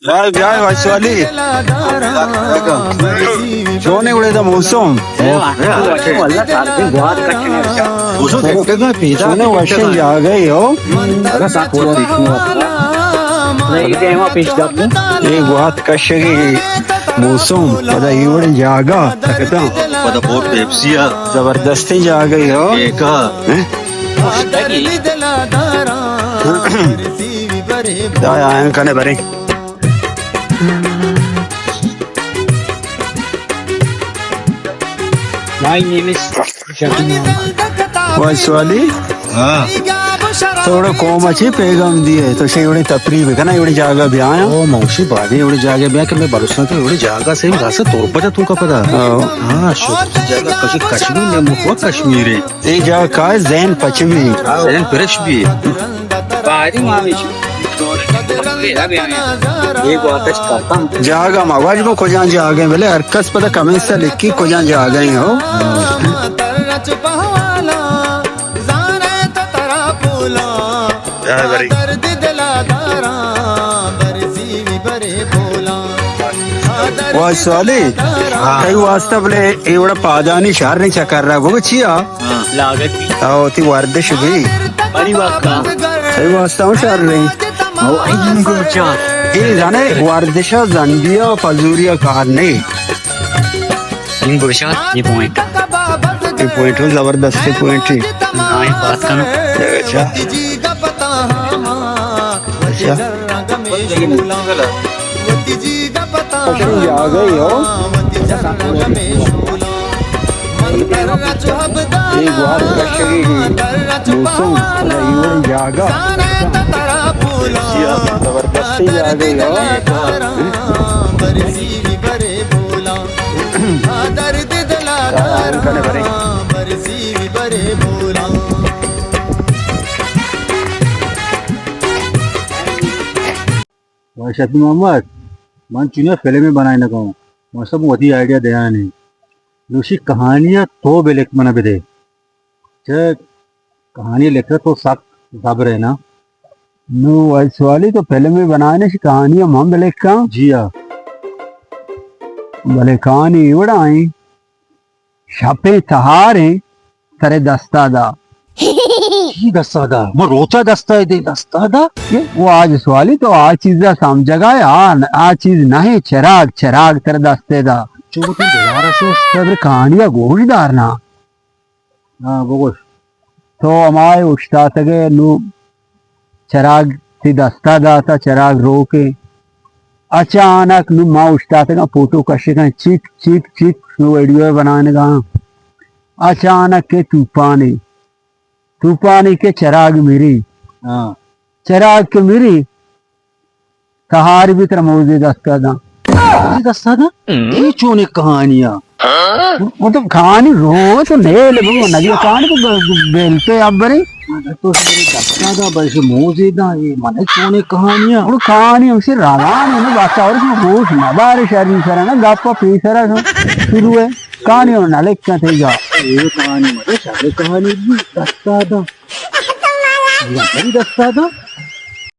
بیا، بیا، وشوالی۔ چونے اڑے دا موسم؟ چونے وشیں جاگہ ہو۔ اے گوات کشگی موسم، پدا ای وڑیں جاگہ تکتا۔ پدا بوٹ پیپسی آ۔ زبردستیں جاگہ ہو۔ ایکا۔ ہیں؟ دا آیاں کنے بریں۔ My name is شبی محمد۔ وشوالی؟ ہاں۔ تو وڑا قوم ءَ چے پیغام دیئے؟ تو شے وڑیں تفریح بکنا، وڑیں جاگہ بیایا۔ او موشی بادی وڑیں جاگہ بیا کہ میں بلوچستان تو وڑیں جاگہ سے گاسا تربت تو کا پدا۔ ہاں۔ ہاں، شو جاگہ کشی کشمیر میں مکو کشمیری۔ اے جاگہ کا ذہن پچ بی۔ ذہن فریش بی۔ باری مامیش۔ اے گواتش کپم۔ جاگہ ما واجب کجان جاگہ ہیں، بلے ہر کس پدا کمنٹس ءَ لکھی کجان جاگہ ہیں ہو۔ واہ سوالی، ہاں۔ تئی واسطہ بلے اے وڑا پادانی شہر نہیں چکر رہا، بگو چیا؟ لاگت بی۔ او، تی وردش بی۔ بری وقت۔ تئی واسطہ ہوں شر رہی۔ او، این گوچا۔ اے زانے وردشا زنڈیا پزوریا کار نہیں۔ این گوچا، یہ پوائنٹ۔ یہ پوائنٹ ہو، زبردست پوائنٹ ہے۔ ہاں، یہ بات کرنا۔ اچھا۔ اچھا۔ وشیں جاگہے ہو۔ اے گوات کشگی موسم، پدا ای وڑیں جاگہ۔ زبردستیں جاگہے ہو۔ واہ شفیع محمد، من چونیا فلمے بنائینگا اوں۔ من سب وتی آئیڈیا دیانے۔ نوشی کہانی ءَ تو بلک من بدے۔ چہ کہانی لکھے تو سک زبر ہے نا۔ نو، اے سوالی تو فلمے بنائینے، کہانی ہم ہم بلکاں۔ جی ہاں۔ بلے کہانی وڑائیں۔ شپیں تہاریں ترے دستا دا۔ چی دستا دا؟ ما روچا دستا دے، دستا دا؟ کہ واجہ سوالی تو آ چیزا سمجھگا ہے، آ، آ چیز نہیں، چراگ، چراگ ترے دستے دا۔ چو تو دوبارہ سے صبر کہانیا گوش دار نا۔ ہاں، بگوش۔ تو ہمائے اوشتاتگے نو چراگ تی دستا داتا، چراگ روکے۔ اچانک نو ما اوشتاتگاں فوٹو کشگاں، چک، چک، چک، نو ویڈیو بنانگاں۔ اچانک کے توپانے، توپانے کے چراگ مری۔ ہاں۔ چراگ کے مری، تہار بی ترا موزے دستا داں۔ موزے دستا داں؟ اے چونیں کہانی آ؟ مطلب کہانی رو تو نیل بگو نگی کہانی کو ب-، ب-، بیلتے ابرے۔ تو میرے دستا دا بس موزے دا، اے من چونیں کہانی آ؟ اور کہانی ہم سے راگان ہے نا، بس اور کو گوش نہ دارے شری سرا نا، گپا پیسرا شروع ہے۔ کہانی ہم نہ لکھتا تھے گا۔ اے کہانی مطلب شر کہانی بی دستا دا۔ یہ دستا دا۔